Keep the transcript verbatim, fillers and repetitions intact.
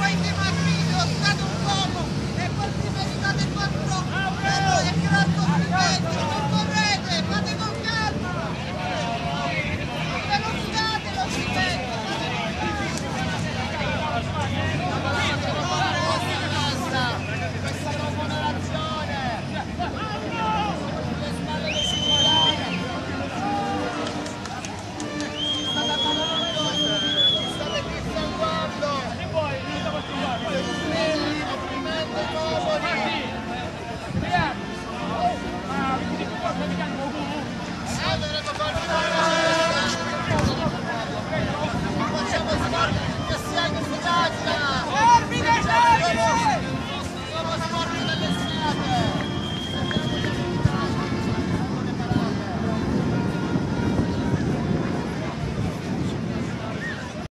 Voi che m'aprite lo Stato un poco e poi si meritate quattro euro e grazie al silenzio, non correte, fate con calma! Non ve lo scusate lo stipendio, fate con calma! Questa è una buona ragione! Sulle spalle dei siciliani! Ci state parlando, ci state dissanguando. Opprimendo i popoli. Noi dovremmo fare una protesta. Non facciamo sbarcare il messianico in Italia.